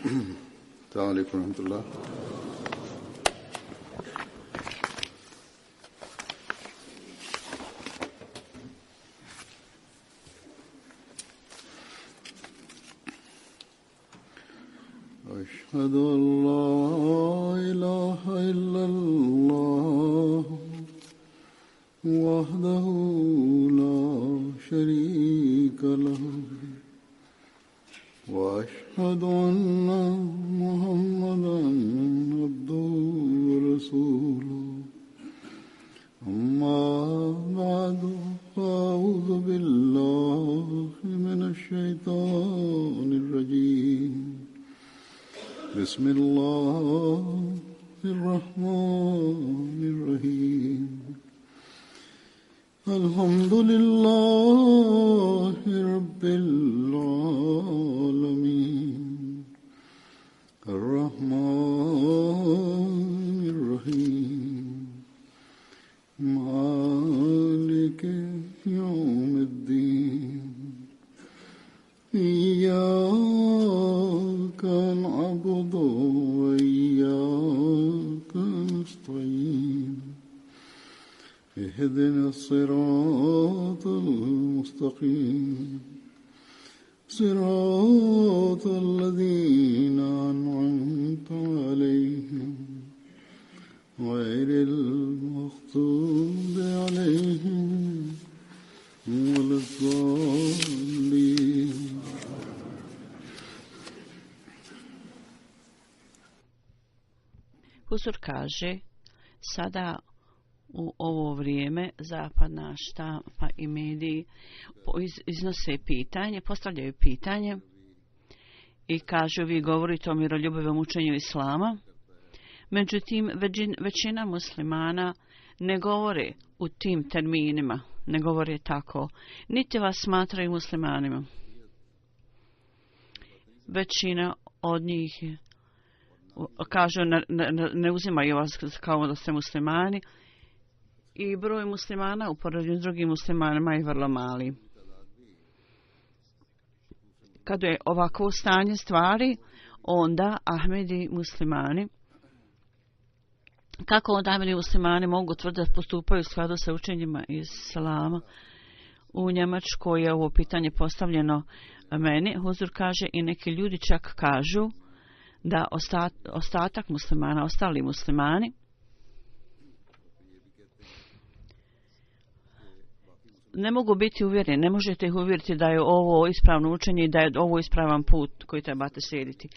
السلام عليكم ورحمة الله. أشهد أن لا إله إلا الله وحده لا شريك له وأشهد أن محمدا عبده ورسوله أما بعد فأعوذ بالله من الشيطان الرجيم بسم الله الرحمن الرحيم الحمد لله رب العالمين الرحمن الرحيم مالك يوم الدين إياك نعبد وإياك نستعين اهدنا الصراط المستقيم صراط الذين أنعمت عليهم غير المغضوب عليهم ولا الضالين. Huzur kaže, sada u ovo vrijeme zapadna štampa i mediji iznose pitanje, postavljaju pitanje i kažu vi govorite o miroljubivom učenju islama. Međutim, većina muslimana ne govore u tim terminima, ne govore tako, niti vas smatraju muslimanima. Većina od njih kažu ne uzimaju vas kao da ste muslimani i broj muslimana u poređenju s drugim muslimanima je vrlo mali. Kada je ovako stanje stvari, onda Ahmedi muslimani, kako onda Ahmedi muslimani mogu tvrditi da postupaju u skladu sa učenjima islama? U Njemačkoj je ovo pitanje postavljeno meni. Huzur kaže i neki ljudi čak kažu da ostatak muslimana, ostali muslimani, ne mogu biti uvjereni, ne možete ih uvjeriti da je ovo ispravno učenje i da je ovo ispravan put koji trebate slijediti.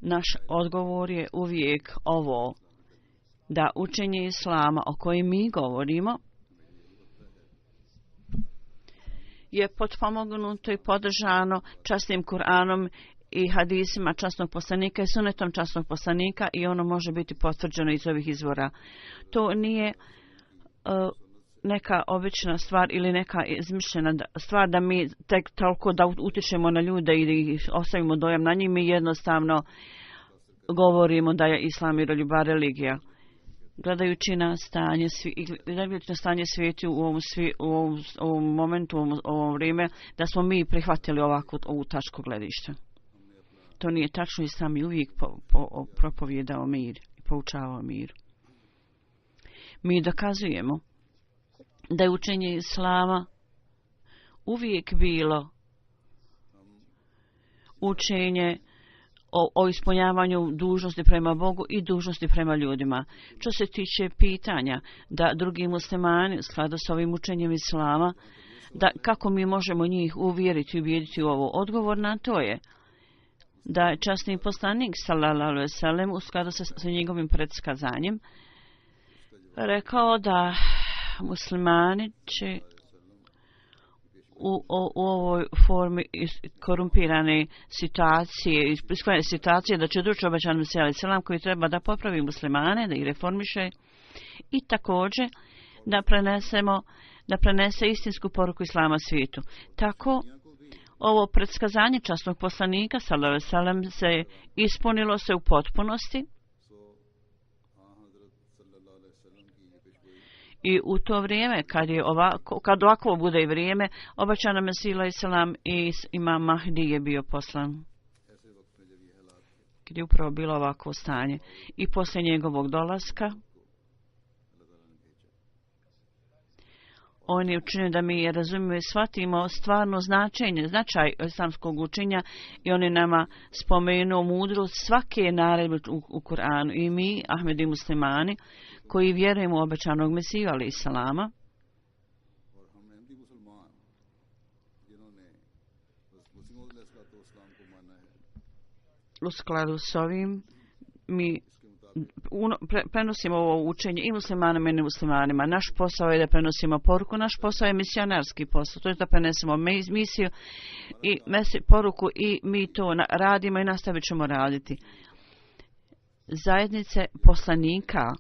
Naš odgovor je uvijek ovo, da učenje islama o kojem mi govorimo je potpomognuto i podržano časnim Kur'anom i hadisima časnog poslanika i sunetom časnog poslanika i ono može biti potvrđeno iz ovih izvora. To nije neka obična stvar ili neka izmišljena stvar da mi tek toliko da utičemo na ljude i ostavimo dojam na njih. Mi jednostavno govorimo da je islam miroljubiva religija. Gledajući na stanje svijeta u ovom momentu, u ovom vrijeme, da smo mi prihvatili ovu tačku gledišta. To nije tačno, islam je uvijek propovijedao mir i poučavao mir. Mi dokazujemo da je učenje islama uvijek bilo učenje o ispunjavanju dužnosti prema Bogu i dužnosti prema ljudima. Što se tiče pitanja da drugi muslimani u skladu s ovim učenjem islama, da kako mi možemo njih uvjeriti i ubijediti u ovo, odgovor na to je da je časni poslanik sallallahu alejhi ve sellem u skladu sa njegovim predskazanjem rekao da muslimani će u ovoj formi korumpirane situacije, iskvarene situacije, da će doći obećan Mesija alejhi selam koji treba da popravi muslimane, da ih reformiše i također da prenese istinsku poruku islama svijetu. Tako ovo predskazanje časnog poslanika sallallahu alejhi ve sellem se ispunilo se u potpunosti i u to vrijeme kad ovako bude vrijeme, obećana Mesija alejhi selam i imam Mahdi je bio poslan. gdje je upravo bilo ovako stanje. I poslije njegovog dolaska on je učinio da mi razumijemo i shvatimo stvarno značaj islamskog učenja i on je nama spomenuo mudrost svake naredbe u Kur'anu. I mi, Ahmedi muslimani, koji vjerujemo u obećanog Mesiju, alejhi salama, u skladu s ovim mi prenosimo ovo učenje i muslimanima i nemuslimanima. Naš posao je da prenosimo poruku, naš posao je misionarski posao, to je da prenesemo misiju i poruku i mi to radimo i nastavit ćemo raditi. Zajednice poslanika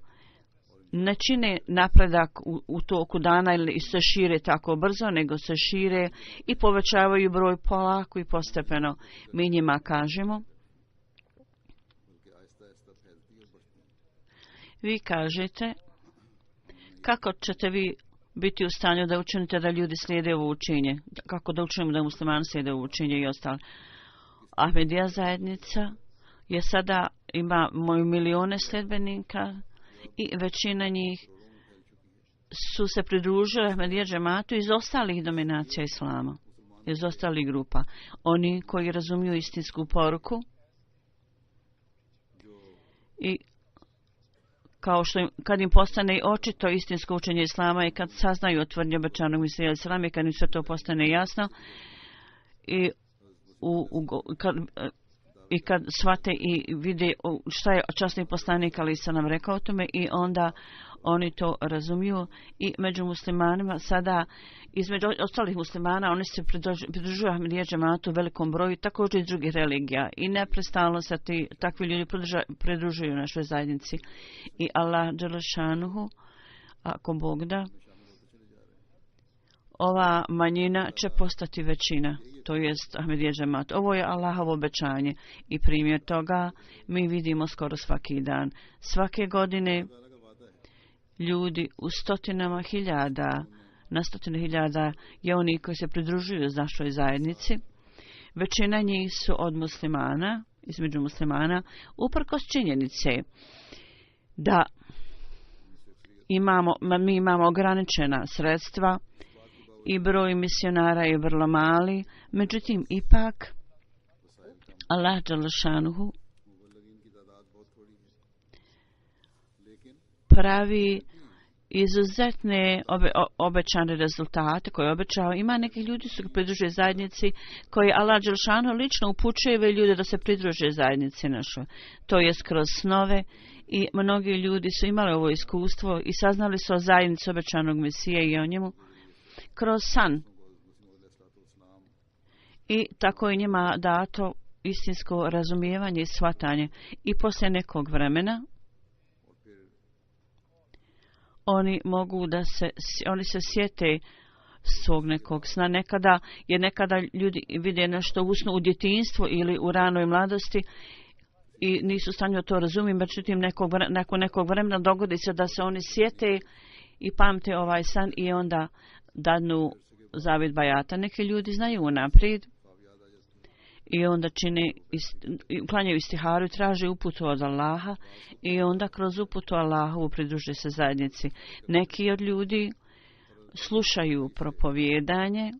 ne čine napredak u toku dana ili se šire tako brzo, nego se šire i povećavaju broj polako i postepeno. Mi njima kažemo, vi kažete, kako ćete vi biti u stanju da učinite da ljudi slijede ovo učenje? Kako da učinimo da muslimani slijede ovo učenje i ostalo? Ahmedija zajednica je sada ima milijone sljedbenika i većina njih su se pridružili Ahmedija džematu iz ostalih dominacija islama, iz ostalih grupa. Oni koji razumiju istinsku poruku i kao što kad im postane očito istinsko učenje islama i kad saznaju o tvrdnji obećanog Mesija alejhi selam i kad im sve to postane jasno i kad shvate i vide šta je časni poslanik alejhi selam rekao o tome i onda oni to razumiju i među muslimanima sada, između ostalih muslimana, oni se pridružuju Ahmedija džematu u velikom broju, također i drugih religija i neprestano se takvi ljudi pridružuju našoj zajednici. I Allah dželešanuhu, ako Bog da, ova manjina će postati većina, to jest Ahmedija džemat. Ovo je Allahovo obećanje i primjer toga mi vidimo skoro svaki dan. Svake godine ljudi u stotinama hiljada, na stotine hiljada je oni koji se pridružuju našoj zajednici. Većina njih su od muslimana, između muslimana, uprkos činjenice da mi imamo ograničena sredstva i broj misionara je vrlo mali, međutim ipak Allah dželešanuhu pravi izuzetne obećane rezultate koje je obećao. Ima nekih ljudi su pridružili zajednici koji Allah dželešanu lično upućuje ljude da se pridruže zajednici našoj. To je kroz snove i mnogi ljudi su imali ovo iskustvo i saznali su o zajednici obećanog Mesije i o njemu kroz san. I tako je njima dato istinsko razumijevanje i shvatanje. I poslije nekog vremena oni se sjete svog nekog sna. Nekada ljudi vide nešto u snu u djetinjstvu ili u ranoj mladosti i nisu u stanju to razumjeti, međutim nakon nekog vremena dogodi se da se oni sjete i pamte ovaj san i onda dadnu zavid bajata. Neki ljudi znaju unaprijed i onda klanjaju istiharu i traže uputu od Allaha i onda kroz uputu Allahovu pridruže se zajednici. Neki od ljudi slušaju propovijedanje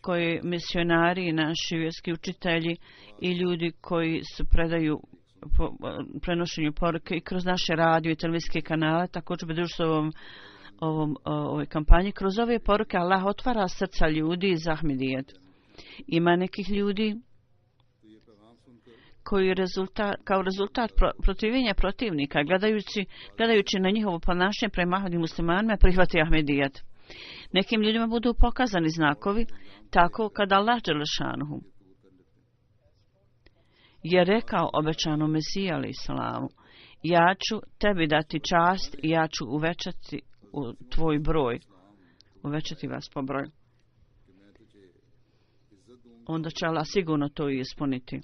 koje misionari, naši vjerski učitelji i ljudi koji se predaju prenošenju poruke i kroz naše radio i televizijske kanale također pridruže se ovoj kampanji. Kroz ove poruke Allah otvara srca ljudi za Ahmedijet. Ima nekih ljudi koji kao rezultat protivljenja protivnika, gledajući na njihovo ponašanje prema Ahmedi muslimanima, prihvati Ahmedijet. Nekim ljudima budu pokazani znakovi, tako kada Allah dželešanuhu je rekao obećanom Mesiji alejhi salamu, ja ću tebi dati čast i ja ću uvećati tvoj broj, uvećati vas po broju. Onda će Allah sigurno to i ispuniti.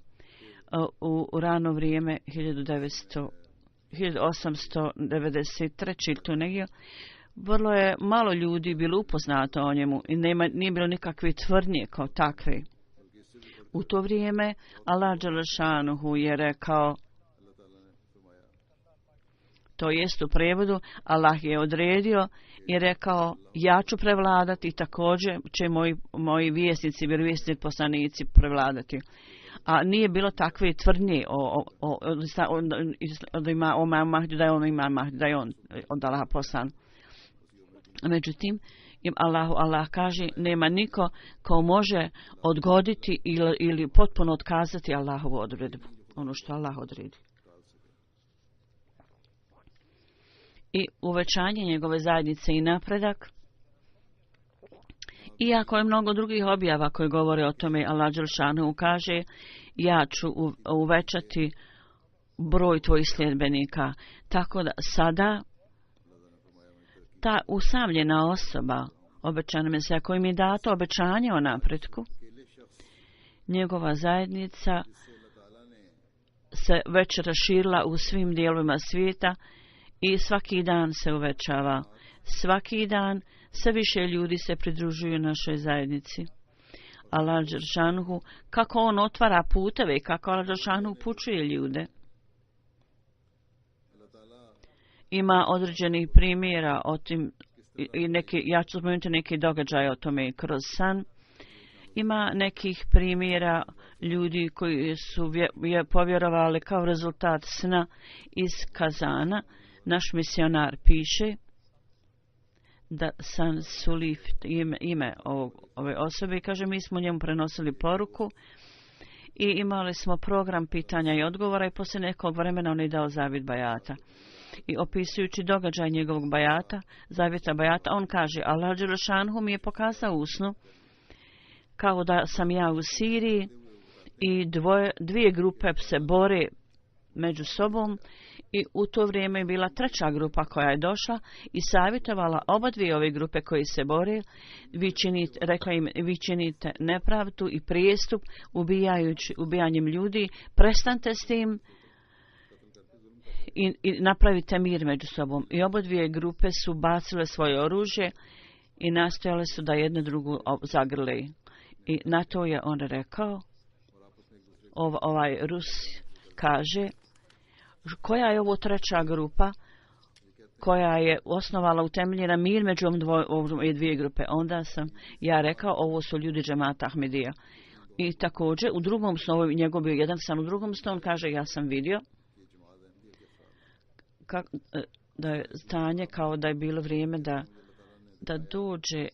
U rano vrijeme 1893. tu negdje vrlo je malo ljudi bilo upoznato o njemu i nije bilo nikakve tvrdnje kao takve. U to vrijeme Allah dželešanuhu je rekao, to jest u prevodu, Allah je odredio i rekao, ja ću prevladati i također će moji vjesnici, vjerovjesnici, poslanici prevladati. A nije bilo takve tvrdnje o Mahdi, da je on ima Mahdi, da je on od Allaha poslan. Međutim, Allah kaže, nema niko ko može odgoditi ili potpuno otkazati Allahovu odredbu, ono što Allah odredi. I uvećanje njegove zajednice i napredak. Iako je mnogo drugih objava koje govore o tome, Allah dželešanu kaže, ja ću uvećati broj tvojih sljedbenika. Tako da sada ta usamljena osoba, obećana Mesija, kojim je dato obećanje o napretku, njegova zajednica se već raširila u svim dijelovima svijeta i svaki dan se uvećava. Svaki dan sve više ljudi se pridružuju našoj zajednici. Allah dželešanu, kako on otvara puteve i kako Allah dželešanu upućuje ljude. Ima određenih primjera o tim, ja ću spomenuti neki događaj o tome kroz san. Ima nekih primjera ljudi koji su povjerovali kao rezultat sna iz Kazana. Naš misionar piše da San Sulif, ime ove osobe, i kaže, mi smo njemu prenosili poruku i imali smo program pitanja i odgovora i poslije nekog vremena on je dao zavjet bajata. I opisujući događaj njegovog zavjeta bajata, on kaže, Allah dželešanu mi je pokazao u snu kao da sam ja u Siriji i dvije grupe se bore među sobom i u to vrijeme je bila treća grupa koja je došla i savjetovala oba dvije ove grupe koji se bore. Rekla im, vi činite nepravdu i prijestup ubijanjem ljudi, prestanite s tim i napravite mir među sobom. I oba dvije grupe su bacile svoje oružje i nastojale su da jednu drugu zagrle. I na to je on rekao, ovaj Rus kaže, koja je ovo treća grupa koja je osnovala utemeljena mir među ove dvije grupe. Onda sam ja rekao, ovo su ljudi džemata Ahmedija. I također u drugom snu, njegov bio jedan san u drugom snu, on kaže, ja sam vidio da je stanje kao da je bilo vrijeme da dođe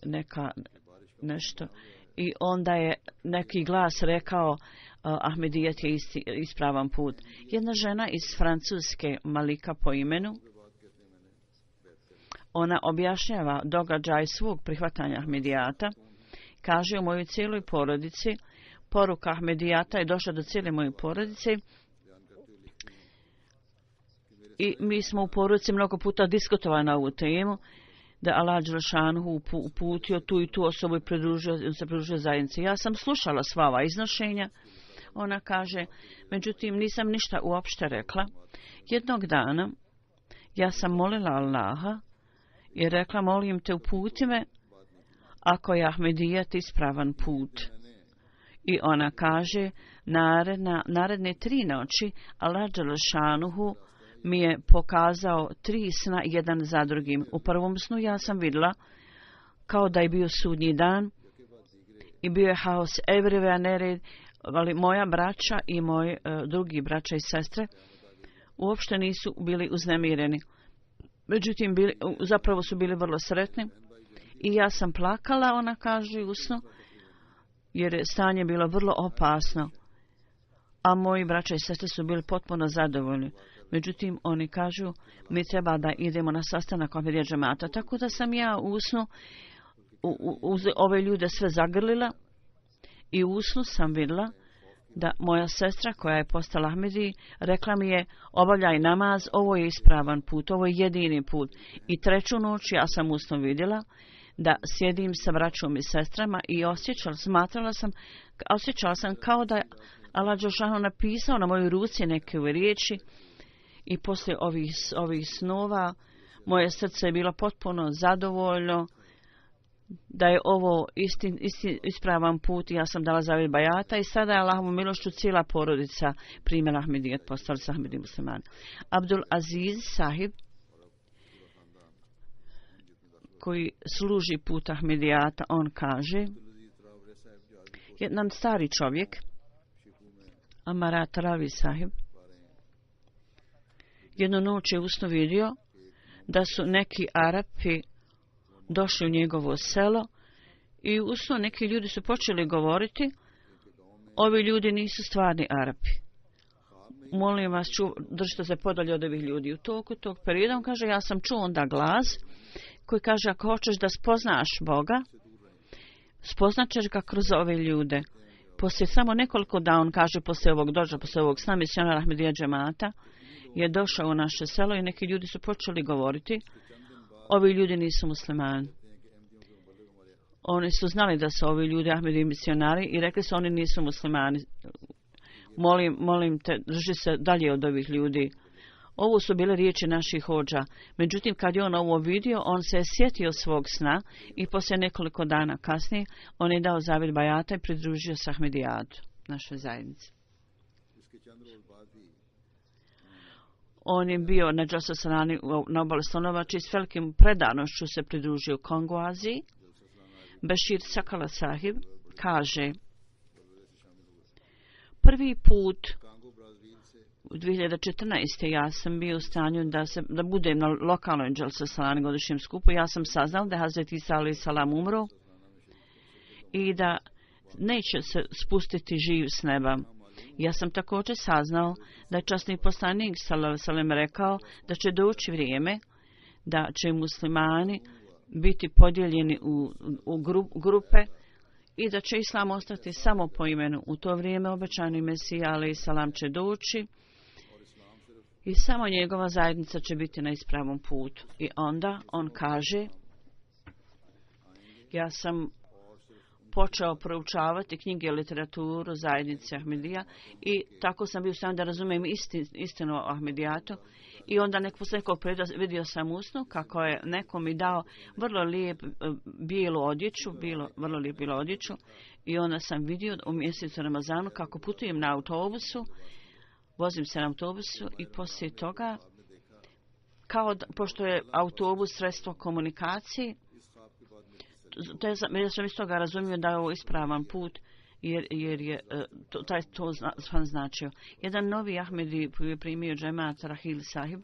nešto. I onda je neki glas rekao, Ahmedijet je ispravan put. Jedna žena iz Francuske, Malika po imenu, ona objašnjava događaj svog prihvatanja Ahmedijata. Kaže, u mojoj cijeloj porodici, poruka Ahmedijata je došla do cijele moje porodice i mi smo u porodici mnogo puta diskutovali na ovu temu, da Allah dželešanu uputio tu i tu osobu i se pridružio zajednici. Ja sam slušala sva ova iznošenja. Ona kaže, međutim nisam ništa uopšte rekla. Jednog dana ja sam molila Allaha i rekla, molim te uputi me ako je Ahmedijet ispravan put. I ona kaže, naredne 3 noći Allah dželešanu mi je pokazao 3 sna jedan za drugim. U prvom snu ja sam vidjela kao da je bio sudnji dan i bio je haos everywhere, nered, ali moja braća i moji drugi braća i sestre uopšte nisu bili uznemireni. Međutim, zapravo su bili vrlo sretni i ja sam plakala, ona kaže u snu, jer je stanje bilo vrlo opasno, a moji braća i sestre su bili potpuno zadovoljni. Međutim, oni kažu, mi treba da idemo na sastanak Ahmedija džemata. Tako da sam ja u snu ove ljude sve zagrlila i u snu sam vidjela da moja sestra koja je postala Ahmedi rekla mi je, obavljaj namaz, ovo je ispravan put, ovo je jedini put. I 3. noć ja sam u snu vidjela da sjedim sa braćom i sestrama i osjećala sam kao da je Allah dželešanu napisao na mojoj ruci neke riječi. I poslije ovih snova moje srce je bilo potpuno zadovoljno da je ovo ispravan put i ja sam dala zavjet bajata i sada je Allahovom milošću cijela porodica primjela Ahmedijet, postali su Ahmedi muslimani. Abdul Aziz sahib, koji služi put Ahmedijata, on kaže, jedan stari čovjek, Amarat Ravi sahib, jednu noć je usno vidio da su neki Arapi došli u njegovo selo i usno neki ljudi su počeli govoriti, ovi ljudi nisu stvarni Arapi. Molim vas, držite se podalje od ovih ljudi. U toku tog perioda on kaže, ja sam čuo onda glas koji kaže, ako hoćeš da spoznaš Boga, spoznaćeš ga kroz ove ljude. Poslije samo nekoliko dana, on kaže, poslije ovog dođa, poslije ovog sna misionara Ahmedija džemata, je došao u naše selo i neki ljudi su počeli govoriti, ovi ljudi nisu muslimani. Oni su znali da su ovi ljudi Ahmedi misionari i rekli su, oni nisu muslimani. Molim te, drži se dalje od ovih ljudi. Ovo su bile riječi naših hođa. Međutim, kad je on ovo vidio, on se je sjetio svog sna i poslije nekoliko dana kasnije on je dao zavjet bajata i pridružio se Ahmedijatu, našoj zajednici. On je bio na Džasasalani na obali Slonovači i s velikim predanošću se pridružio Kongo Aziji. Bešir Sakala sahib kaže, prvi put u 2014. ja sam bio u stanju da budem na lokalnoj Džasasalani godišnjem skupu. Ja sam saznal da je Hazret Isa alejhi salam umro i da neće se spustiti živ s neba. Ja sam također saznao da je časni poslanik sallallahu alejhi ve sellem rekao da će doći vrijeme da će muslimani biti podijeljeni u grupe i da će islam ostati samo po imenu. U to vrijeme obećani Mesija alejhi salam će doći i samo njegova zajednica će biti na ispravom putu. I onda on kaže, ja sam počeo proučavati knjige i literaturu zajednice Ahmedija i tako sam bio sam da razumijem istinu o Ahmedijatu. I onda posle nekog perioda vidio sam usnu kako je neko mi dao vrlo lijep bijelu odjeću i onda sam vidio u mjesecu Ramazanu kako putujem na autobusu, vozim se na autobusu i poslije toga, pošto je autobus sredstvo komunikacije, ja sam iz toga razumio da je ovo ispravan put jer je to značio. Jedan novi Ahmedi koji je primio džemat Rahil sahib,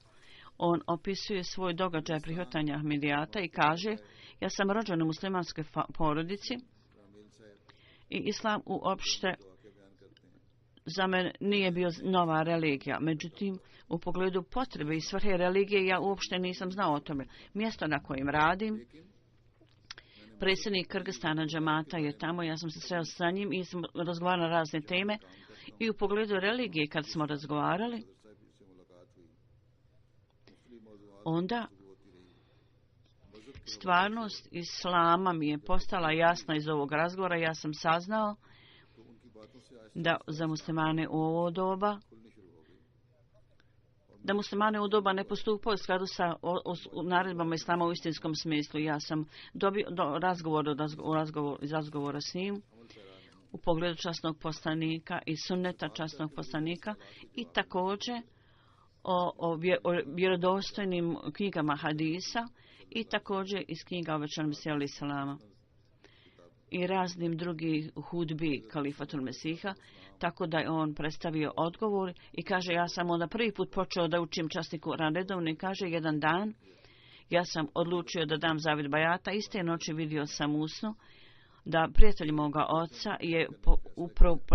on opisuje svoj događaj prihvatanja Ahmedijata i kaže, ja sam rođen u muslimanskoj porodici i islam uopšte za mene nije bio nova religija. Međutim, u pogledu potrebe i svrhe religije ja uopšte nisam znao o tome. Mjesto na kojem radim, predsjednik Kırgızstana džemata je tamo, ja sam se sreo sa njim i sam razgovarala na razne teme. I u pogledu religije kad smo razgovarali, onda stvarnost islama mi je postala jasna iz ovog razgovora. Ja sam saznao da za muslimane u ovo doba, da muslimane u doba ne postupaju u skladu sa naredbama islama u istinskom smislu. Ja sam dobio razgovora s njim u pogledu časnog poslanika i sunneta časnog poslanika i također o vjerodostojnim knjigama hadisa i također iz knjiga obećanog Mesija alejhi selama i raznim drugih hudbi kalifatul Mesiha, tako da je on predstavio odgovor i kaže, ja sam onda prvi put počeo da učim časni Kur'an redovno i kaže, jedan dan ja sam odlučio da dam zavjet bajata, iste noći vidio sam usnu da prijatelj moga oca je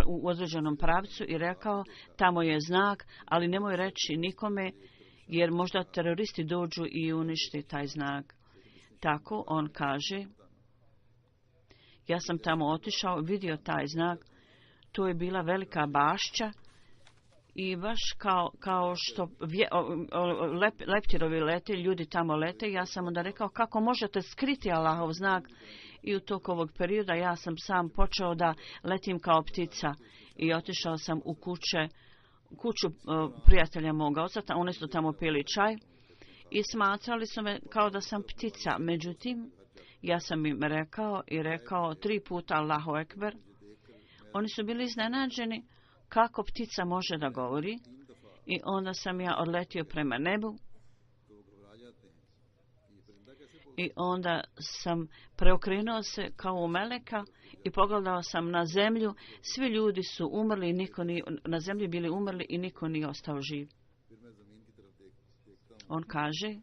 u određenom pravcu i rekao, tamo je znak, ali nemoj reći nikome jer možda teroristi dođu i uništi taj znak. Tako on kaže, ja sam tamo otišao, vidio taj znak, to je bila velika bašća i baš kao što leptirovi lete, ljudi tamo lete, ja sam onda rekao, kako možete skriti Allahov znak? I u toku ovog perioda ja sam sam počeo da letim kao ptica i otišao sam u kuću prijatelja moga oca, oni su tamo pili čaj i smatrali su me kao da sam ptica. Međutim, Ja sam im rekao i rekao 3 puta Allahu Ekber. Oni su bili iznenađeni kako ptica može da govori i onda sam ja odletio prema nebu i onda sam preokrenuo se kao u meleka i pogledao sam na zemlju. Svi ljudi su umrli, na zemlji bili umrli i niko nije ostao živ. On kaže,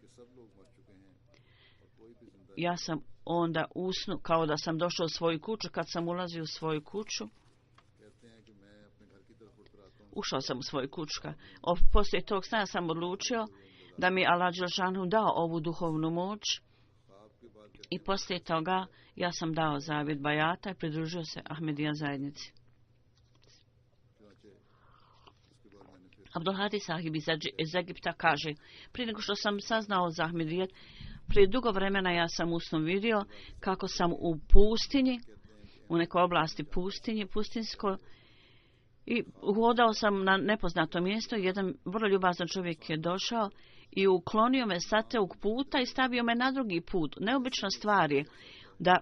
ja sam onda usnu kao da sam došao u svoju kuću. Kad sam ulazio u svoju kuću, ušao sam u svoju kuću. Poslije tog sna sam odlučio da mi Allah Đelešanu dao ovu duhovnu moć i poslije toga ja sam dao zavjet bajata i pridružio se Ahmedija zajednici. Abdulhadi Sahib iz Egipta kaže, prije nego što sam saznao za Ahmedijet, prije dugo vremena ja sam usnom vidio kako sam u pustinji, u nekoj oblasti pustinsko, i hodao sam na nepoznato mjesto. Jedan vrlo ljubazan čovjek je došao i uklonio me sa tog puta i stavio me na drugi put. Neobična stvar je da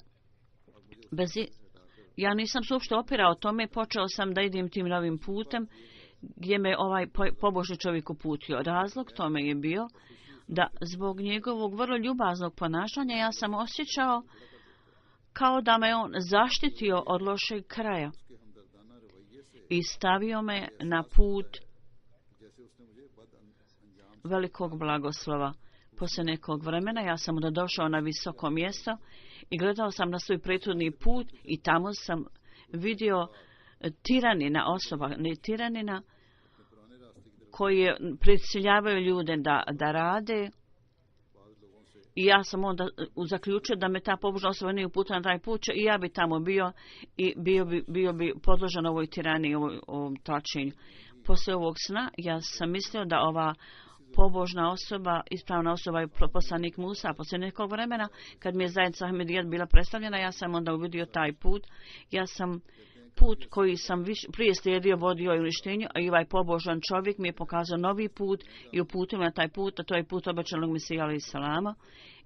ja nisam se uopšte opirao tome, počeo sam da idem tim novim putem gdje me ovaj pobožni čovjek uputio. Razlog tome je bio da zbog njegovog vrlo ljubaznog ponašanja ja sam osjećao kao da me on zaštitio od lošeg kraja i stavio me na put velikog blagoslova. Poslije nekog vremena ja sam onda došao na visoko mjesto i gledao sam na svoj prethodni put i tamo sam vidio tiranina koji prisiljavaju ljude da rade. I ja sam onda zaključio da me ta pobožna osoba nije uputila na taj put i ja bi tamo bio i bio bi podložen ovoj tiraniji, ovom tlačenju. Poslije ovog sna ja sam mislio da ova pobožna osoba, ispravna osoba je poslanik Musa. Poslije nekog vremena, kad mi je zajednica Ahmedijet bila predstavljena, ja sam onda uvidio taj put. Ja sam put koji sam prije slijedio, vodio i uništenju, a i ovaj pobožan čovjek mi je pokazao novi put i uputio me na taj put, a to je put obećanog Mesija alejhi selama.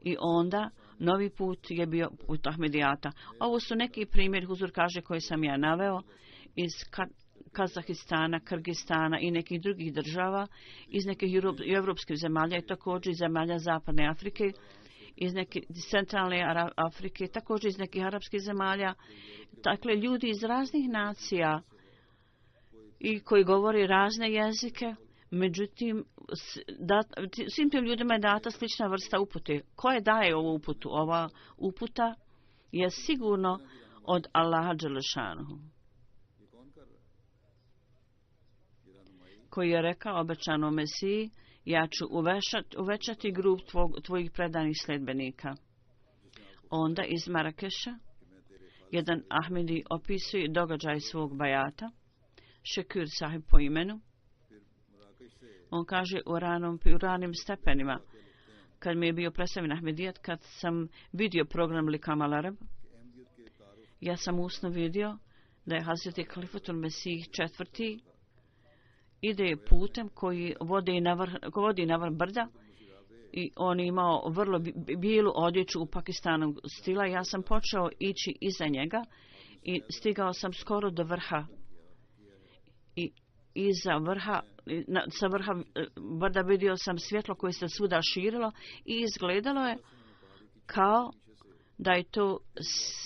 I onda novi put je bio put Ahmedijata. Ovo su neki primjeri, Huzur kaže, koji sam ja naveo iz Kazahistana, Kırgızstana i nekih drugih država, iz nekih evropskih zemalja i također iz zemalja Zapadne Afrike, iz neke centralne Afrike, također iz nekih arapskih zemalja. Dakle, ljudi iz raznih nacija i koji govore razne jezike, međutim, svim tim ljudima je data slična vrsta upute. Ko je daje ovu uputu? Ova uputa je sigurno od Allaha Đelešanuhu, koji je rekao obećanom Mesiji, ja ću uvećati grup tvojih predanih sljedbenika. Onda iz Marakeša jedan Ahmedi opisuje događaj svog bajata, Šekür Sahib po imenu. On kaže u ranim stepenima, kad mi je bio predstavljen Ahmedijet, kad sam vidio program Likam al Arab, ja sam usno vidio da je Hazreti Kalifatul Mesih IV ide putem koji vodi na vrh brda i on je imao vrlo bijelu odjeću u Pakistanu stila. Ja sam počeo ići iza njega i stigao sam skoro do vrha. I iza vrha, sa vrha brda vidio sam svjetlo koje se svuda širilo i izgledalo je kao da je to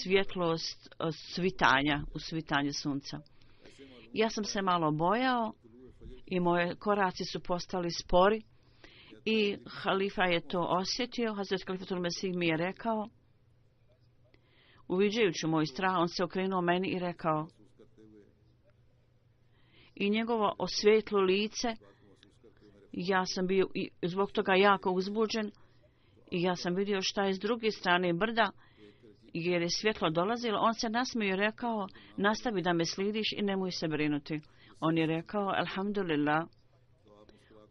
svjetlost usvitanje sunca. Ja sam se malo bojao i moje koraci su postali spori i halifa je to osjetio. Hazret Kalifatul Mesih mi je rekao, uviđajući moj strah, on se okrenuo meni i rekao, i njegovo osvijetlo lice, ja sam bio zbog toga jako uzbuđen i ja sam vidio šta je s druge strane brda, jer je svjetlo dolazilo. On se nasmio i rekao, nastavi da me slidiš i nemoj se brinuti. On je rekao, alhamdulillah,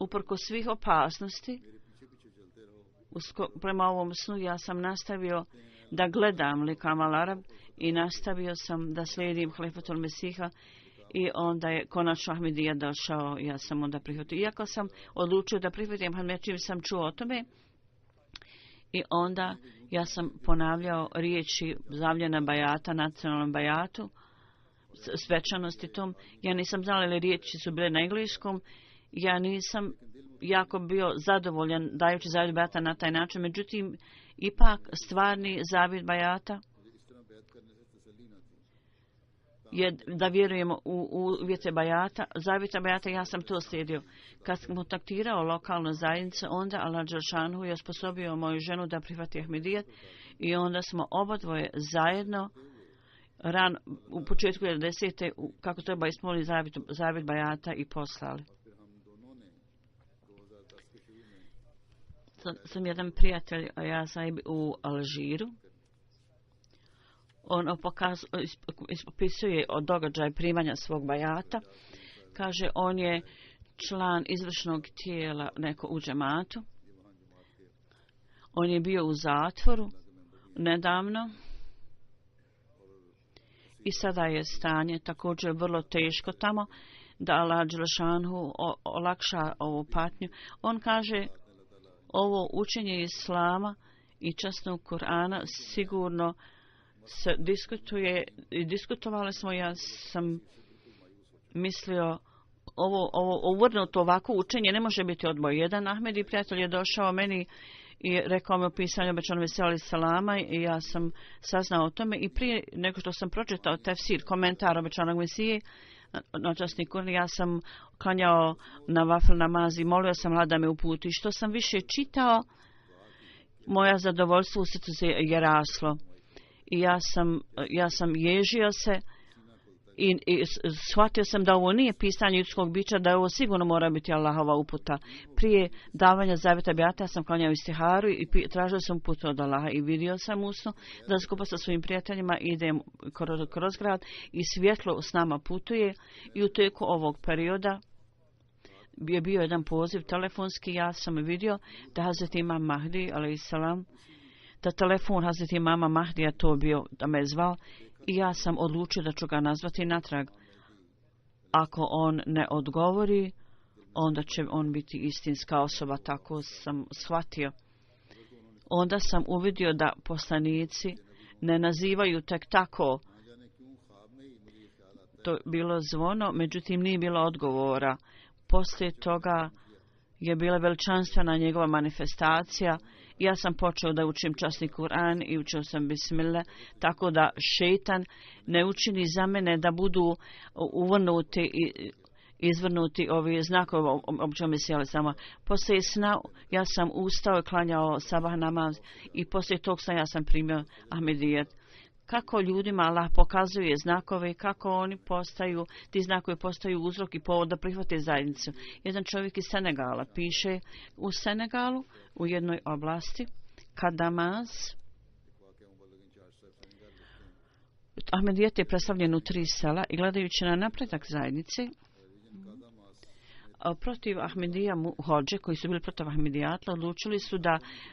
uprko svih opasnosti, prema ovom snu ja sam nastavio da gledam Likam al Arab i nastavio sam da slijedim Halifatul Mesiha i onda je konačno Ahmedija došao, ja sam onda prihvatio. Iako sam odlučio da prihvatim Ahmedija čim sam čuo o tome, I onda ja sam ponavljao riječi zavljena bajata, nacionalnom bajatu, svečanosti tom. Ja nisam znala li riječi su bile na engleskom. Ja nisam jako bio zadovoljan dajući zavjet bajata na taj način. Međutim, ipak stvarni zavjet bajata je da vjerujemo u uvjete bajata. Zavjeta bajata, ja sam to slijedio. Kad sam kontaktirao lokalnu zajednicu, onda Allah Đelšanhu je osposobio moju ženu da prihvati Ahmedijet i onda smo obadvoje zajedno u početku 10. kako treba ispunili zavjet bajata i poslali. Sam jedan prijatelj, ja sam u Alžiru. On opisuje o događaju primanja svog bajata. Kaže, on je član izvršnog tijela neko u džematu. On je bio u zatvoru nedavno. I sada je stanje također vrlo teško tamo, da Allah Đelešanhu olakša ovu patnju. On kaže, ovo učenje Islama i časnog Kur'ana sigurno se diskutuje i diskutovali smo. Ja sam mislio ovo uvrnuto ovako učenje ne može biti odboj. Jedan Ahmedi prijatelj je došao meni i rekao mi o pisanju obećanog Mesija alejhi selama i ja sam saznao o tome i prije nego što sam pročitao tefsir, komentar obećanog Mesije na časni Kur'an, ja sam klanjao na vafil namaz i molio sam Allah da me uputi. Što sam više čitao, moja zadovoljstvo u srcu je raslo. I ja sam ježio se i shvatio sam da ovo nije pisanje ljudskog bića, da ovo sigurno mora biti Allahova uputa. Prije davanja zavjeta bajata ja sam klanjao istiharu i tražio sam uputu od Allaha i vidio sam usno da skupa sa svojim prijateljima idem kroz grad i svjetlo s nama putuje i u tijeku ovog perioda je bio jedan poziv telefonski. Ja sam vidio da Hazreti Imam Mahdi alejhi selam, da telefon Hazreti Imama Mahdija to bio, da me je zvao i ja sam odlučio da ću ga nazvati natrag. Ako on ne odgovori, onda će on biti istinska osoba, tako sam shvatio. Onda sam uvidio da poslanici ne nazivaju tek tako. To je bilo zvono, međutim nije bilo odgovora. Poslije toga je bila veličanstvena njegova manifestacija. Ja sam počeo da učim časni Kur'an i učio sam bismillah, tako da šejtan ne učini za mene da budu uvrnuti i izvrnuti ovi znakovi obećanog Mesija alejhi selama. Poslije sna ja sam ustao i klanjao sabah namaz i poslije tog sna ja sam primio Ahmedijet. Kako ljudima Allah pokazuje znakove, kako oni postaju, ti znakovi postaju uzrok i povod da prihvate zajednicu. Jedan čovjek iz Senegala piše, u Senegalu, u jednoj oblasti, Kadamaz, Ahmedijet je predstavljen u 3 sela i gledajući na napredak zajednice, protiv Ahmedija hođe, koji su bili protiv Ahmedijatla, odlučili su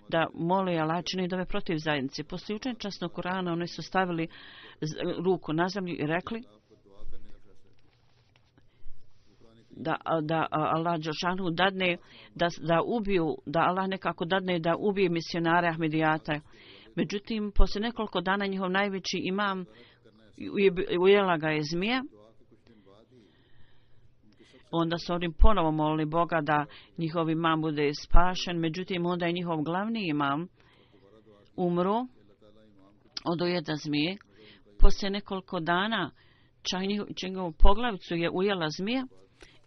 da mole Allah čini dove protiv zajednice. Poslije učenja časnog Kur'ana oni su stavili ruku na zemlju i rekli da Allah Đelešanu dadne da ubiju, da Allah nekako dadne da ubije misionare Ahmedijata. Međutim, poslije nekoliko dana njihov najveći imam ujela ga je zmija. Onda su oni ponovo molili Boga da njihov imam bude spašen. Međutim, onda je njihov glavni imam umro od ujeda zmije. Poslije nekoliko dana njegovu poglavicu je ujela zmija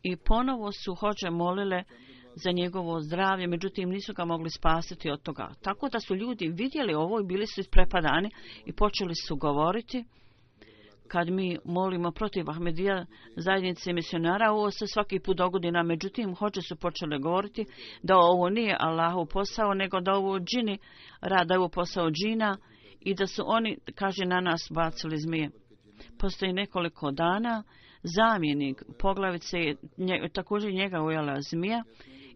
i ponovo su hođe molile za njegovo zdravlje, međutim nisu ga mogli spasiti od toga. Tako da su ljudi vidjeli ovo i bili su isprepadani i počeli su govoriti. Kad mi molimo protiv Ahmedija zajednice misionara, ovo se svaki put dogodi nam. Međutim, hoće su počeli govoriti da ovo nije Allahov posao, nego da ovo džini rada, ovo posao džina i da su oni, kaže, na nas bacili zmije. Postoji nekoliko dana, zamjenik poglavice također njega ujela zmija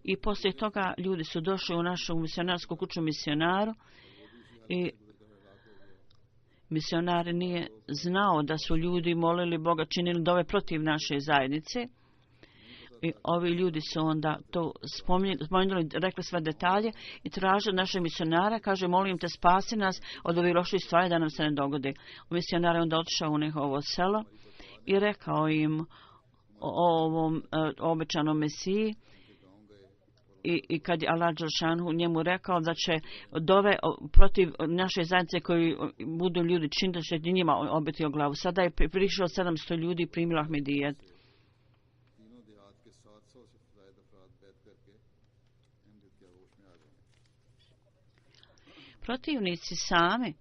i poslije toga ljudi su došli u našu misionarsku kuću misionaru i misionar nije znao da su ljudi molili Boga, činili dove protiv naše zajednice. I ovi ljudi su onda to spomenuli, rekli sve detalje i traže naše misionara, kaže molim te spasi nas od ovih loših stvari da nam se ne dogodi. Misionar je onda otišao u njihovo selo i rekao im o ovom obećanom Mesiji. I kad je Allah Đelšanhu njemu rekao da će dove protiv naše zajednice koji budu ljudi činiti, da će njima obiti o glavu. Sada je prišlo 700 ljudi i primilo Ahmedijet. Protivnici sami,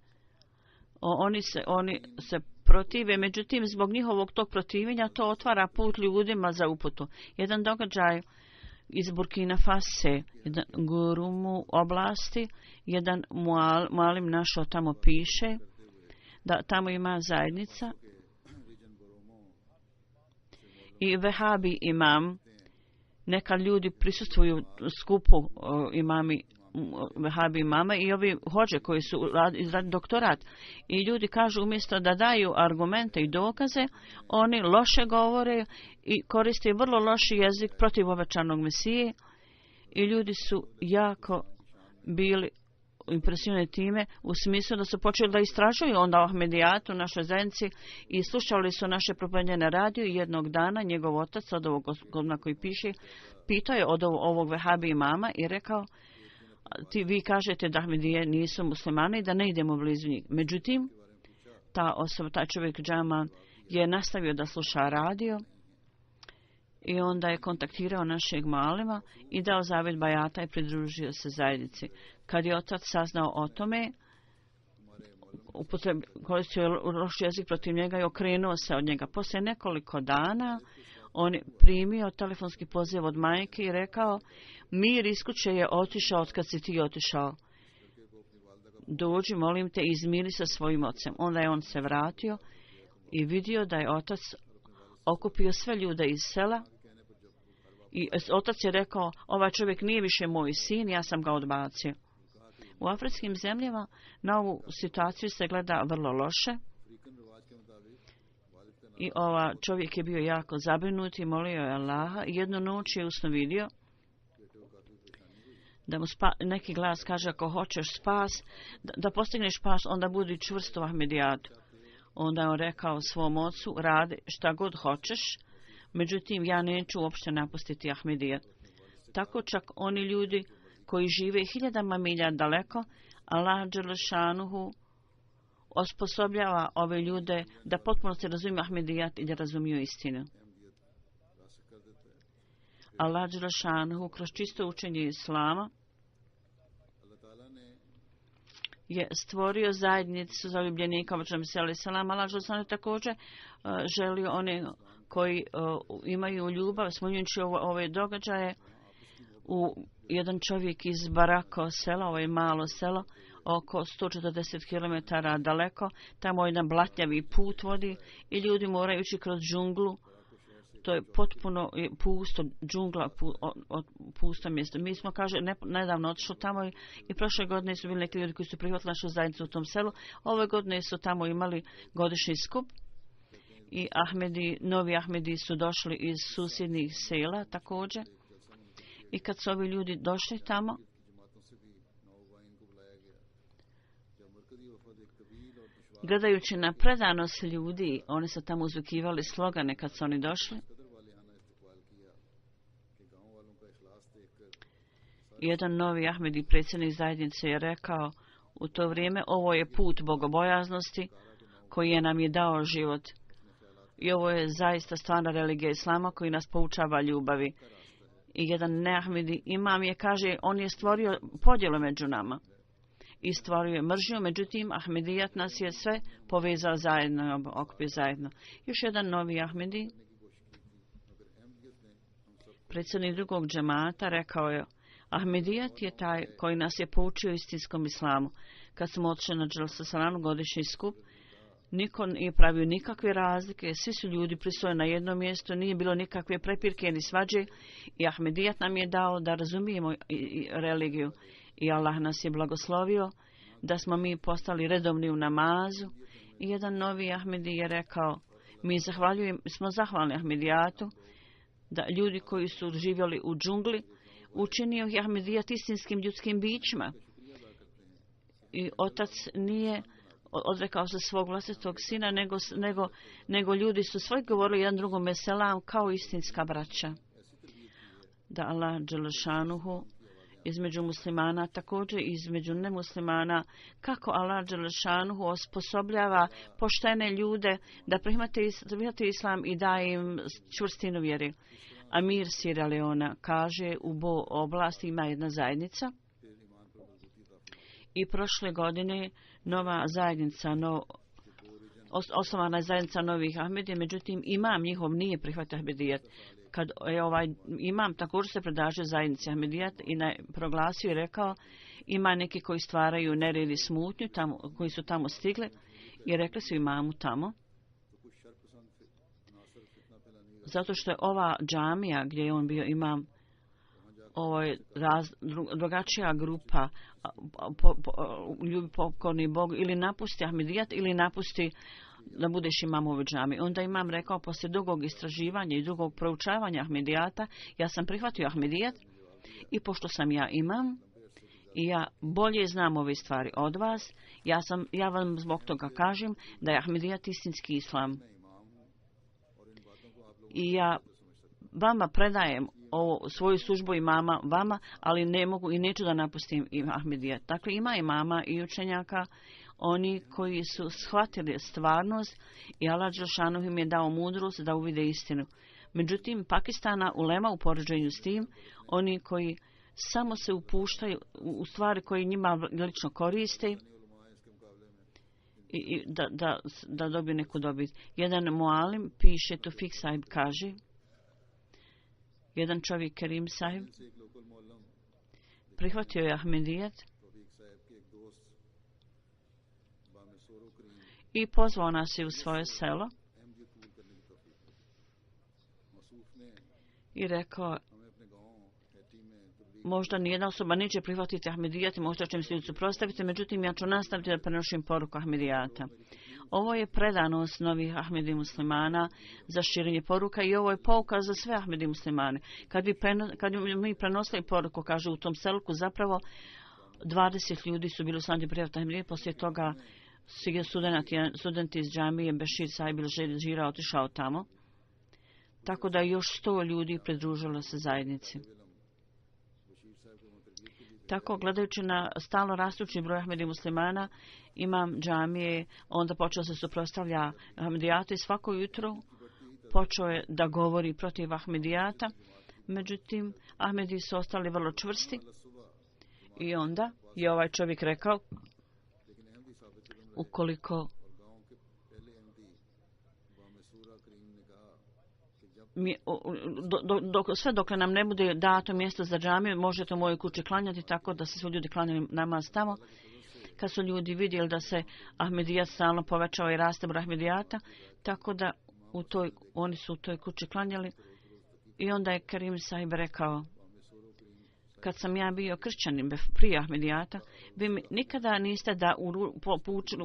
oni se protive, međutim zbog njihovog tog protivljenja to otvara put ljudima za uputu. Jedan događaj iz Burkina Fase, jedan gurumu oblasti, jedan mualim našao tamo piše da tamo ima zajednica i vehabi imam, neka ljudi prisustvuju skupu imami vehabi imama i ovi hođe koji su izradili doktorat i ljudi kažu umjesto da daju argumente i dokaze, oni loše govore i koriste vrlo loši jezik protiv obećanog Mesije i ljudi su jako bili impresionirani time u smislu da su počeli da istražuju onda o Ahmedijatu u našoj zajednici i slušali su naše propovjedanje na radiju i jednog dana njegov otac od ovog gospodina koji piše pitao je od ovog vehabi imama i rekao vi kažete da Ahmedije nisu muslimani i da ne idemo blizu njih. Međutim, ta osoba, taj čovjek džama je nastavio da sluša radio i onda je kontaktirao našeg malima i dao zavjet bajata i pridružio se zajednici. Kad je otac saznao o tome, koristio je loš jezik protiv njega i okrenuo se od njega. Poslije nekoliko dana on je primio telefonski poziv od majke i rekao mir iz kuće je otišao od kad si ti otišao. Dođi, molim te, izmiri sa svojim ocem. Onda je on se vratio i vidio da je otac okupio sve ljude iz sela i otac je rekao ovaj čovjek nije više moj sin, ja sam ga odbacio. U afričkim zemljama na ovu situaciju se gleda vrlo loše. I čovjek je bio jako zabrinut i molio je Allaha. I jednu noć je usno vidio da mu neki glas kaže ako hoćeš spas, da postigneš spas, onda budi čvrst u Ahmedijatu. Onda je on rekao svom ocu, radi šta god hoćeš, međutim ja neću uopšte napustiti Ahmedijat. Tako čak oni ljudi koji žive hiljadama milja daleko, Allah Đelešanuhu osposobljava ove ljude da potpuno se razumiju Ahmedijat i da razumiju istinu. Allah Đelešanuhu kroz čisto učenje Islama je stvorio zajednicu zaljubljenika obećanog Mesija alejhi selam. Allah Đelešanuhu također želio one koji imaju ljubav, smanjujući ove događaje. Jedan čovjek iz Barako sela, ovo je malo selo, oko 140 km daleko, tamo jedan blatnjavi put vodi i ljudi moraju ići kroz džunglu. To je potpuno pusto, džungla, pusto mjesto. Mi smo, kaže, nedavno otišli tamo i prošle godine su bili neki ljudi koji su prihvatili našu zajednicu u tom selu. Ove godine su tamo imali godišnji skup i novi Ahmedi su došli iz susjednih sela također. I kad su ovi ljudi došli tamo, gledajući na predanost ljudi, oni su tamo uzvikivali slogane kad su oni došli. Jedan novi Ahmedi, predsjednik zajednice, je rekao u to vrijeme, ovo je put bogobojaznosti koji je nam je dao život. I ovo je zaista stvarna religija Islama koji nas poučava ljubavi. I jedan neahmedi imam je, kaže, on je stvorio podjelu među nama. I stvorio je mržnju, međutim, Ahmedijat nas je sve povezao zajedno, okupio zajedno. Još jedan novi Ahmedi, predsjednik drugog džemata, rekao je, Ahmedijat je taj koji nas je poučio istinskom islamu. Kad smo otišli na Dželsa Salanu, godišnji skup, niko nije pravio nikakve razlike, svi su ljudi pristojni na jednom mjestu, nije bilo nikakve prepirke ni svađe i Ahmedijat nam je dao da razumijemo religiju. I Allah nas je blagoslovio da smo mi postali redovni u namazu. I jedan novi Ahmedi je rekao, smo zahvalni Ahmedijatu da ljudi koji su živjeli u džungli, učinio ih Ahmedijat istinskim ljudskim bićima. I otac nije odrekao se svog vlastitog sina, nego ljudi su svoj govorili jedan drugome selam kao istinska braća. Da Allah dželešanuhu između muslimana, također između nemuslimana, kako Allah dželešanuhu osposobljava poštene ljude da prihvate islam i daje im čvrstinu vjeri. Amir Sierra Leona kaže, u Bo oblasti ima jedna zajednica i prošle godine nova zajednica, osnovana je zajednica novih Ahmedija, međutim imam njihov nije prihvatio Ahmedijat. Kad je imam također se predlaže zajednici Ahmedijat i proglasio i rekao, ima neki koji stvaraju nered i smutnju, koji su tamo stigli i rekli su imamu tamo, zato što je ova džamija gdje je on bio imam, ovo je drugačija grupa ljubi pokorni Bogu, ili napusti Ahmedijat ili napusti da budeš imam u ovoj džami. Onda imam rekao, poslije dugog istraživanja i dugog proučavanja Ahmedijata, ja sam prihvatio Ahmedijat i pošto sam ja imam i ja bolje znam ove stvari od vas, ja vam zbog toga kažem da je Ahmedijat istinski islam. I ja vama predajem svoju službu imama vama, ali ne mogu i neću da napustim Ahmedijat. Dakle, ima imama i učenjaka, oni koji su shvatili stvarnost i Allah dželešanu im je dao mudrost da uvide istinu. Međutim, Pakistana ulema u poređenju s tim, oni koji samo se upuštaju u stvari koje njima lično koriste i da dobiju neku dobit. Jedan mualim piše, Tufik Sahib kaže, jedan čovjek Kerim Sahib prihvatio je Ahmedijat i pozvao nas je u svoje selo i rekao, možda nijedna osoba neće prihvatiti Ahmedijat i možda će mi se suprotstaviti, međutim ja ću nastaviti da prenošim poruku Ahmedijata. Ovo je predanost novih Ahmedi muslimana za širenje poruka i ovo je pouka za sve Ahmedi muslimane. Kad mi prenosili poruku, kaže u tom selku, zapravo 20 ljudi su bili u stanju prijaviti Ahmedijat, poslije toga je student iz džamije Bešir Sahib Žira otišao tamo, tako da još 100 ljudi pridružilo se zajednici. Tako, gledajući na stalno rastući broj Ahmedi muslimana, imam džamije, onda počeo se suprotstavlja Ahmedijata i svako jutro počeo je da govori protiv Ahmedijata. Međutim, Ahmedi su ostali vrlo čvrsti i onda je ovaj čovjek rekao, ukoliko sve dok nam ne bude dato mjesto za džamiju, možete u mojoj kući klanjati, tako da se svi ljudi klanjali namaz tamo. Kad su ljudi vidjeli da se Ahmedijat stalno povećava i raste broj Ahmedijata, tako da oni su u toj kući klanjali. I onda je Kerim Sahib rekao, kad sam ja bio kršćanin prije Ahmedijata, vi mi nikada niste da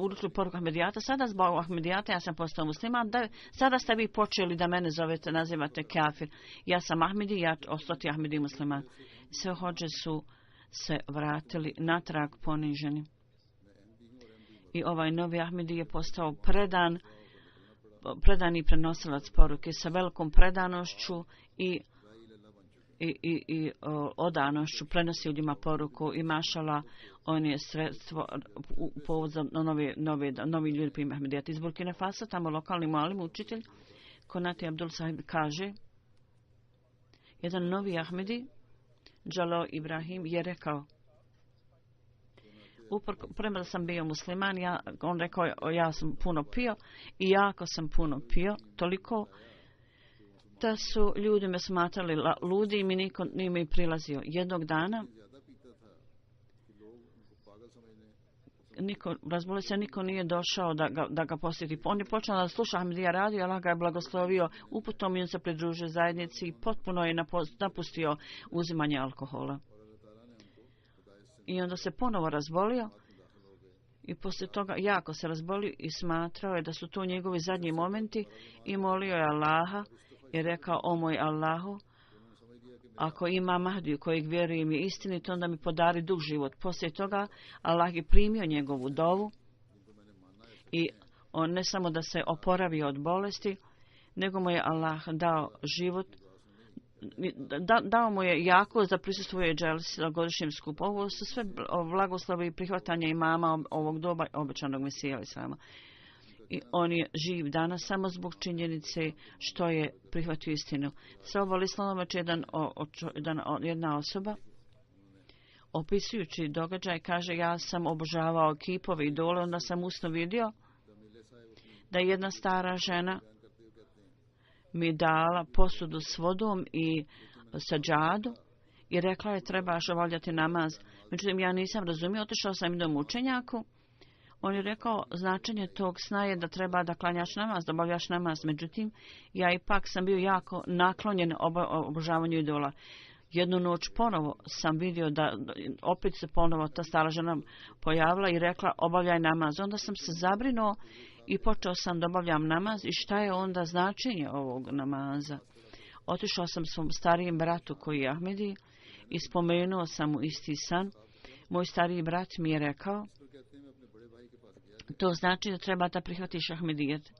uručili poruku Ahmedijata, sada zbog Ahmedijata ja sam postao musliman, sada ste vi počeli da mene zovete, nazivate kafir. Ja sam Ahmedi, ja ću ostati Ahmedi musliman. Sve hođe su se vratili natrag poniženi. I ovaj novi Ahmedi je postao predani prenosilac poruke sa velikom predanošću i odanošću prenosi ljudima poruku i mašala on je sredstvo povod za novi ljudi prima Ahmedijat. Iz Burkina Faso, tamo lokalni mualim učitelj Konati Abdul Sahib kaže, jedan novi Ahmedi Džalo Ibrahim je rekao, prema da sam bio musliman, on rekao, ja sam puno pio i jako sam puno pio, toliko da su ljudi me smatrali ludi i mi niko nije mi prilazio. Jednog dana razbolio se, niko nije došao da ga posjeti. On je počeo da sluša Ahmedija radio, Allah ga je blagoslovio uputom i on se pridružio zajednici i potpuno je napustio uzimanje alkohola. I onda se ponovo razbolio i poslije toga jako se razbolio i smatrao je da su to njegovi zadnji momenti i molio je Allaha i rekao: o moj Allahu, ako ima Mahdi u kojeg vjerujem je istinit, onda mi podari dug život. Poslije toga Allah je primio njegovu dovu i on ne samo da se oporavio od bolesti, nego mu je Allah dao život, dao mu je jako da prisustvuje dželsi na godišnjem skupu. Ovo su sve blagoslovi i prihvatanja imama ovog doba obećanog Mesija islama. I on je živ danas samo zbog činjenice što je prihvatio istinu. Sa ovo islamom jedna osoba opisujući događaj kaže: ja sam obožavao kipove i idole, onda sam usno vidio da je jedna stara žena mi dala posudu s vodom i sađadu i rekla je: trebaš obavljati namaz. Međutim, ja nisam razumio, otišao sam i do mučenjaku. On je rekao: značenje tog sna je da treba da klanjaš namaz, da obavljaš namaz. Međutim, ja ipak sam bio jako naklonjen obožavanju idola. Jednu noć ponovo sam vidio da opet se ponovo ta stara žena pojavila i rekla: obavljaj namaz. Onda sam se zabrinuo i počeo sam da obavljam namaz. I šta je onda značenje ovog namaza? Otišao sam svom starijem bratu koji je Ahmedi i spomenuo sam mu isti san. Moj stariji brat mi je rekao: to znači da treba da prihvatiš Ahmedijet.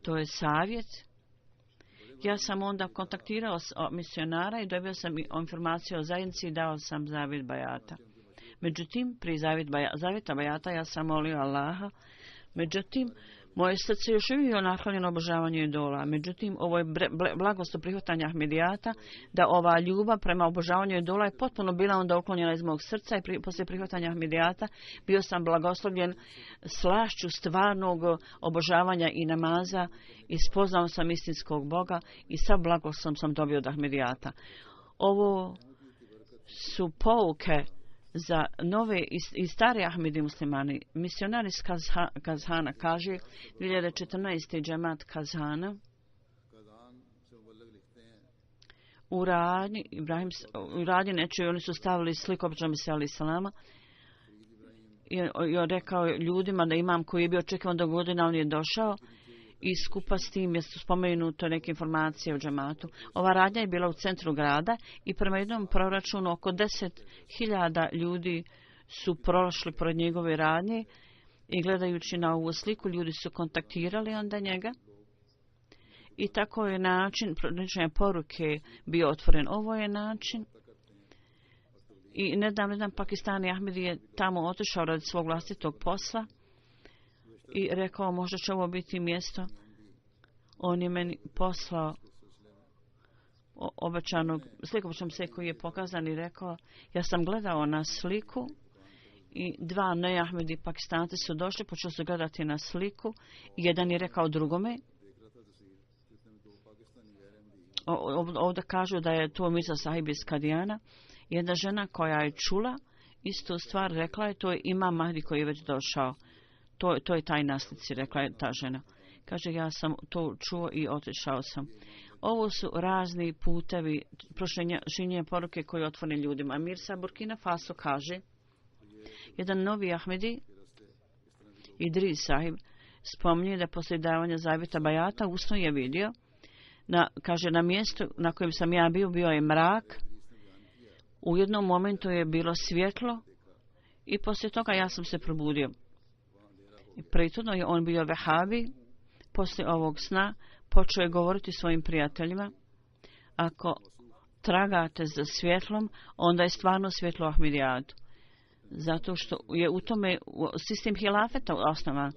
To je savjet. Ja sam onda kontaktirao misionara i dobio sam informaciju o zajednici i dao sam zavjet bajata. Međutim, pri zavjeta bajata ja sam molio Allaha. Međutim, moje srce još uvijek je naklonjeno obožavanju idola. Međutim, ovo je blagoslov prihvatanja Ahmedijata, da ova ljubav prema obožavanju idola je potpuno bila onda uklonjena iz mog srca i poslije prihvatanja Ahmedijata bio sam blagoslovljen slašću stvarnog obožavanja i namaza i spoznao sam istinskog Boga i sav blagoslov sam dobio od Ahmedijata. Ovo su pouke za nove i stare Ahmedi muslimani. Misionar iz Kazhana kaže 2014. džemat Kazhana u radnji nečoj oni su stavili sliku običnog Mesija alejhi selama i rekao ljudima da imam koji je bio očekivan do godina, on je došao i skupa s tim je spomenuto neke informacije o džematu. Ova radnja je bila u centru grada i prema jednom proračunu oko 10.000 ljudi su prošli pored njegove radnje i gledajući na ovu sliku ljudi su kontaktirali onda njega i tako je način pronađenja poruke bio otvoren. Ovo je način i nedavno Pakistani Ahmedi je tamo otišao radi svog vlastitog posla i rekao možda će ovo biti mjesto. On je meni poslao obećanog sliku koji je pokazan i rekao ja sam gledao na sliku i dva ne-Ahmedi Pakistanci su došli, počeli su gledati na sliku i jedan je rekao drugome. Ovdje kažu da je to Mirza Sahib iz Kadijana. Jedna žena koja je čula istu stvar rekla je to je Imam Mahdi koji je već došao. To je taj naslici, rekla je ta žena. Kaže, ja sam to čuo i otišao sam. Ovo su razni putevi prošljenja poruke koje otvore ljudima. Mirza Burkina Faso kaže, jedan novi Ahmedi, Idris Sahib, spominje da poslije davanja zavjeta bajata usno je vidio, kaže, na mjestu na kojem sam ja bio je mrak, u jednom momentu je bilo svjetlo i poslije toga ja sam se probudio. Prethodno je on bio vehabi, poslije ovog sna počeo je govoriti svojim prijateljima, ako tragate za svjetlom, onda je stvarno svjetlo Ahmedijatu. Zato što je u tome sistem hilafeta osnovan.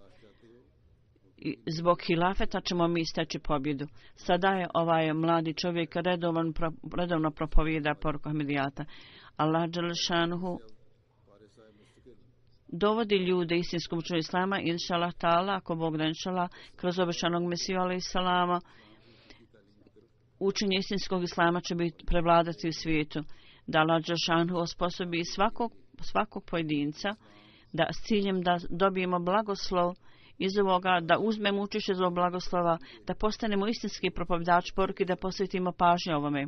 I zbog hilafeta ćemo mi steći pobjedu. Sada je ovaj mladi čovjek redovno propovijeda poruku Ahmedijata. Allah dželešanuhu dovodi ljude istinskom učenju islama, inšalah ta'ala, ako Bog da inšalah, kroz obećanog Mesiju alejhi selama, učenje istinskog islama će biti prevladati u svijetu. Da Allah dželešanuhu osposobi svakog pojedinca da s ciljem da dobijemo blagoslov iz ovoga, da uzmemo učešće iz ovog blagoslova, da postanemo istinski propovjedač poruke, da posvetimo pažnju ovome.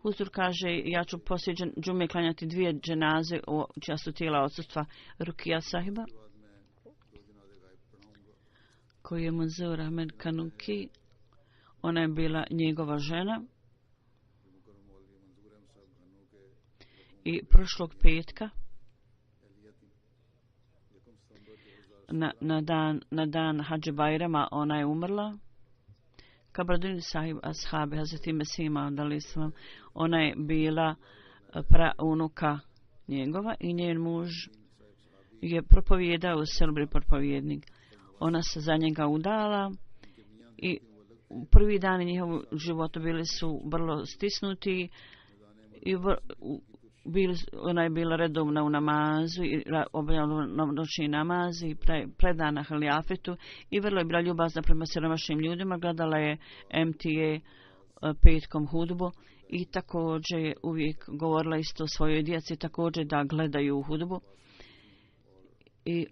Huzur kaže, ja ću poslije džume klanjati 2 dženaze čija su tijela odsustva Rukija sahiba, koji je Manzur Ahmed Kanuki. Ona je bila njegova žena. I prošlog petka na dan Hadži Bajrama ona je umrla. Kabardini sahib ashabi Hazreti Mesih Maud alejhi selam. Ona je bila praunuka njegova i njen muž je propovijedao, Selbri propovjednik. Ona se za njega udala i prvi dani njihovog života bili su vrlo stisnuti i ona je bila redovna u namazu i obavljala noćni namaz i predana halijafetu i vrlo je bila ljubazna prema siromašnim ljudima. Gledala je MTA petkom hudbu i također je uvijek govorila isto svojoj djeci također da gledaju hudbu. I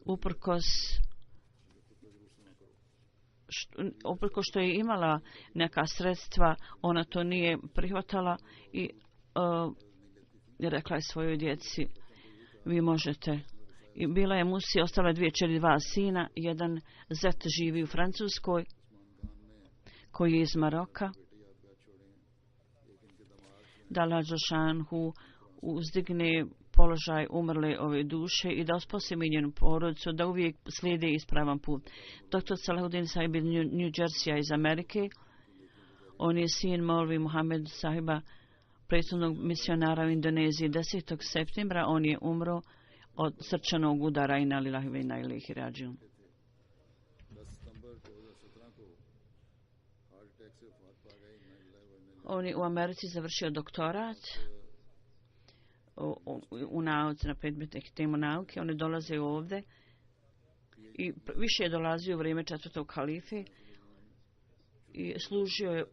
uprkos što je imala neka sredstva, ona to nije prihvatala i rekla je svojoj djeci, vi možete. I bila je Musi, ostala 2 kćeri, 2 sina, jedan zet živi u Francuskoj, koji je iz Maroka. Da Allah Đelšanhu uzdigne položaj umrle ove duše i da uspostavi njenu porodicu, da uvijek slijede ispravan put. Dr. Salahuddin sahib iz New Jersey iz Amerike. On je sin Molvi Muhammed sahiba, prethodnog misionara u Indoneziji. 10. septembra on je umro od srčanog udara. Inna lillahi wa inna ilaihi rađiun. On je u Americi završio doktorat u nauci na predmete temu nauke. On je dolazio ovdje i više je dolazio u vrijeme 4. halife i služio je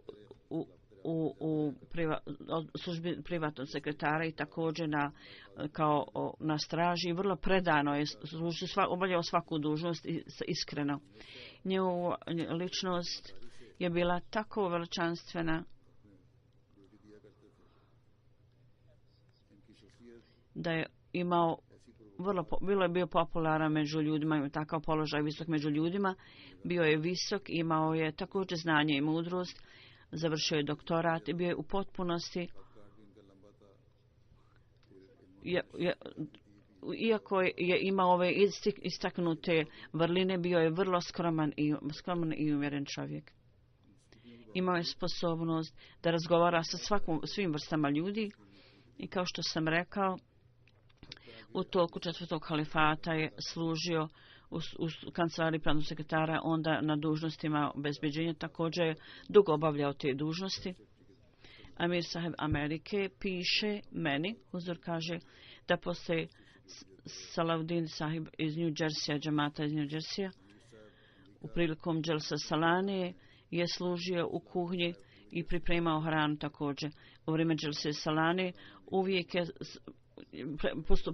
u službi privatnog sekretara i također na straži. Vrlo predano je obavljao svaku dužnost iskreno. Njegova ličnost je bila tako veličanstvena da je imao bilo je bio popularan među ljudima, imao takav položaj visok među ljudima, bio je visok, imao je također znanje i mudrost, završio je doktorat i bio je u potpunosti, iako je imao ove istaknute vrline, bio je vrlo skroman i umjeren čovjek. Imao je sposobnost da razgovara sa svim vrstama ljudi i kao što sam rekao, u toku 4. halifata je služio u kancelariji pravnog sekretara, onda na dužnostima obezbeđenja, također je dugo obavljao te dužnosti. Amir sahib Amerike piše meni, Huzur kaže da poslije Salahuddin sahib iz New Jersey, džamata iz New Jersey, u prilikom Dželsa Salane je služio u kuhinji i pripremao hranu također. U vrijeme Dželse Salane uvijek je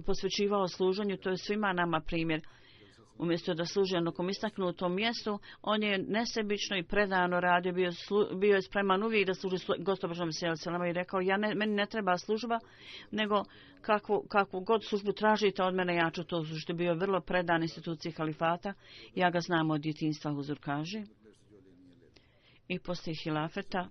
posvećivao služenju, to je svima nama primjer. Umjesto da služi na nekom istaknutom mjestu, on je nesebično i predano radio, bio je spreman uvijek da služi Gospodarom Selama i rekao, meni ne treba služba, nego kakvu god službu tražite od mene, ja ću to služiti. Bio je vrlo predan instituciji halifata, ja ga znam od djetinjstva, Huzur kaže. I poslije hilafeta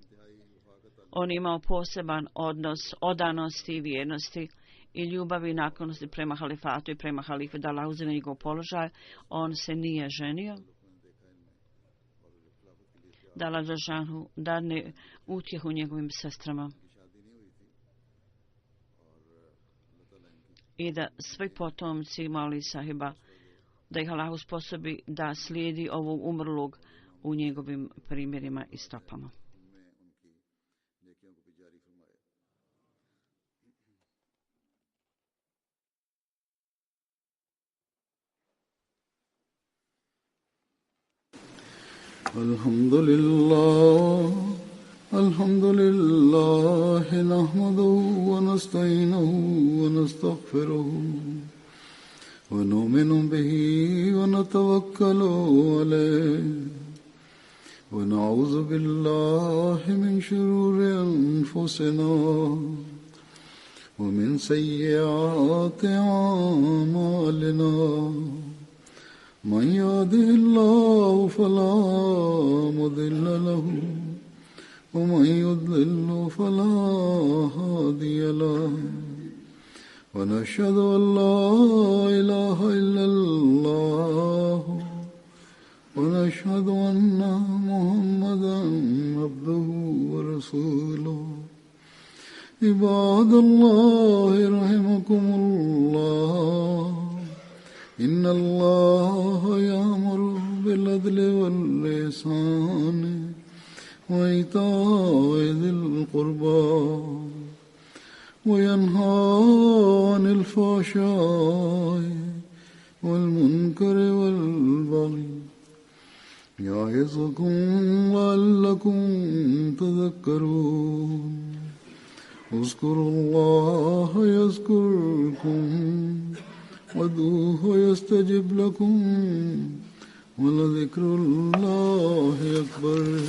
on imao poseban odnos odanosti i vjernosti i ljubavi i naklonosti prema halifatu i prema halife, da Allah uzme njegov položaj. On se nije ženio. Da Allah dadne utjehu njegovim sestrama. I da svi potomci Mauli sahiba, da ih Allah usposobi da slijedi ovog umrlog u njegovim primjerima i stopama. الحمد لله نحمده ونستعينه ونستغفره ونؤمن به ونتوكل عليه ونعوذ بالله من شرور أنفسنا ومن سيئات أعمالنا من يهده الله فلا مضل له ومن يضلل فلا هادي له ونشهد أن لا إله إلا الله ونشهد أن محمدا عبده ورسوله عباد الله رحمكم الله إن الله يأمر بالعدل والإحسان وإيتاء ذي القربى وينهى عن الفحشاء والمنكر والبغي يعظكم لعلكم تذكرون اذكروا الله يذكركم وادعوه يستجب لكم ولذكر الله أكبر